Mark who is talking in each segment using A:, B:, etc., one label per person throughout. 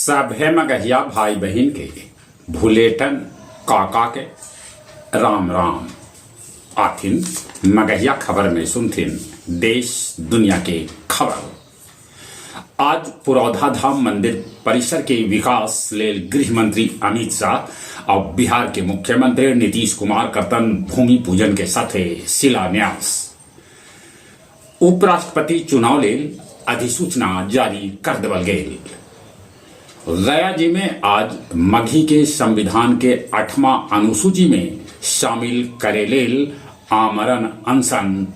A: सभे मगहिया भाई बहिन के भुलेटन काका के राम राम। आथिन मगहिया खबर में सुनथिन देश दुनिया के खबर। आज पुरौधा धाम मंदिर परिसर के विकास लेल गृह मंत्री अमित शाह और बिहार के मुख्यमंत्री नीतीश कुमार करतन भूमि पूजन के साथे शिलान्यास। उपराष्ट्रपति चुनाव लेल अधिसूचना जारी कर देवल गेल। गया जी में आज मगही के संविधान के आठवां अनुसूची में शामिल करे लेल आमरण अनशन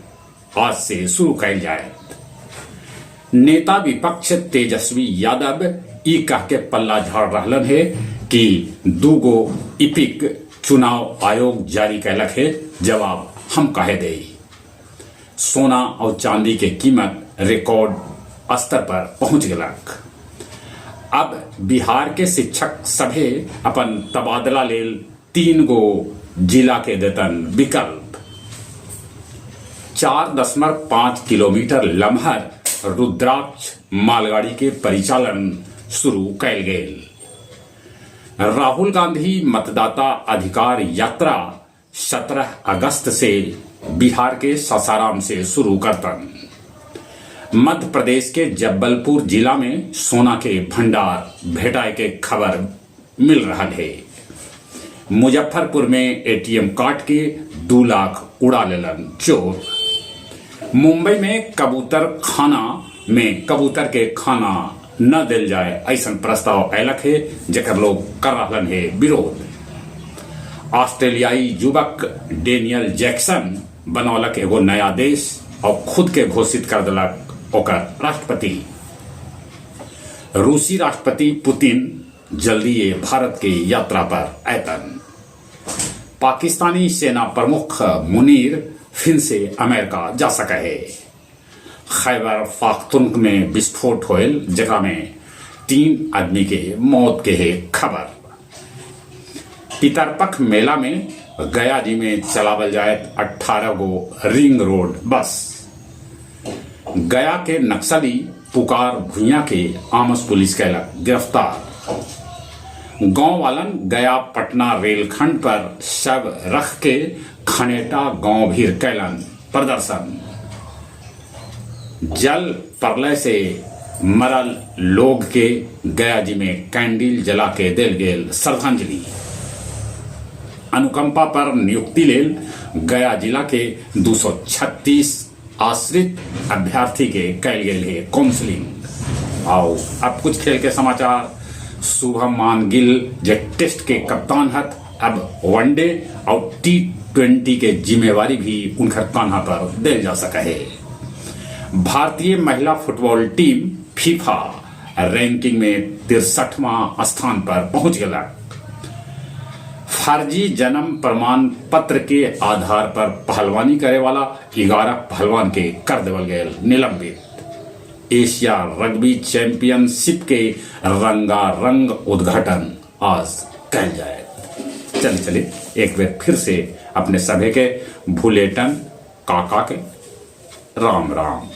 A: आज से शुरू कयल जायत। नेता विपक्ष तेजस्वी यादव ई कह के पल्ला झाड़ रहलन हे कि दूगो इपिक चुनाव आयोग जारी कैलक हे, जवाब हम काहे देई। सोना और चांदी के कीमत रिकॉर्ड स्तर पर पहुंच गेलक। अब बिहार के शिक्षक सभे अपन तबादला लेल 3 गो जिला के देतन विकल्प। 4.5 किलोमीटर लमहर रुद्राक्ष मालगाड़ी के परिचालन शुरू कैल गेल। राहुल गांधी मतदाता अधिकार यात्रा 17 अगस्त से बिहार के सासाराम से शुरू करतन। मध्य प्रदेश के जबलपुर जिला में सोना के भंडार भेटाए के खबर मिल रहा है। मुजफ्फरपुर में एटीएम कार्ड के 2 लाख उड़ा लेलन चोर। मुंबई में कबूतर खाना में कबूतर के खाना न दिल जाए ऐसा प्रस्ताव अयलक है, जेकर लोग कर रहलन है विरोध। ऑस्ट्रेलियाई युवक डेनियल जैक्सन बनौलक एगो नया देश और खुद के घोषित कर दिलक ओकर राष्ट्रपति। रूसी राष्ट्रपति पुतिन जल्दी ये भारत के यात्रा पर ऐतन। पाकिस्तानी सेना प्रमुख मुनीर फिर से अमेरिका जा सके है। खैबर पाख्तूनख्वा में विस्फोट होयल, जगह में 3 आदमी के मौत के है खबर। पितरपख मेला में गया जी में चलावल जाए 18 गो रिंग रोड बस। गया के नक्सली पुकार भुइया के आमस पुलिस कैलक गिरफ्तार। गांव वालन गया पटना रेलखंड पर शव रख के खनेटा गांव भीर कैलन प्रदर्शन। जल प्रलय से मरल लोग के गया जी में कैंडल जला के देल गेल श्रद्धांजलि। अनुकंपा पर नियुक्ति लेल गया जिला के 236 आश्रित अभ्यर्थी के कैल गेल है काउंसलिंग। आओ अब कुछ खेल के समाचार। शुभमन गिल जे टेस्ट के कप्तान हत, अब वनडे और T20 के जिम्मेवारी भी उनकर कान्हा पर दिल जा सका है। भारतीय महिला फुटबॉल टीम फीफा रैंकिंग में 63वां स्थान पर पहुंच गया। फर्जी जन्म प्रमाण पत्र के आधार पर पहलवानी करे वाला 11 पहलवान के कर देवल गए निलंबित। एशिया रग्बी चैंपियनशिप के रंगारंग उद्घाटन आज कल जाए। चले चले एक बार फिर से अपने सभे के भुलेटन काका के राम राम।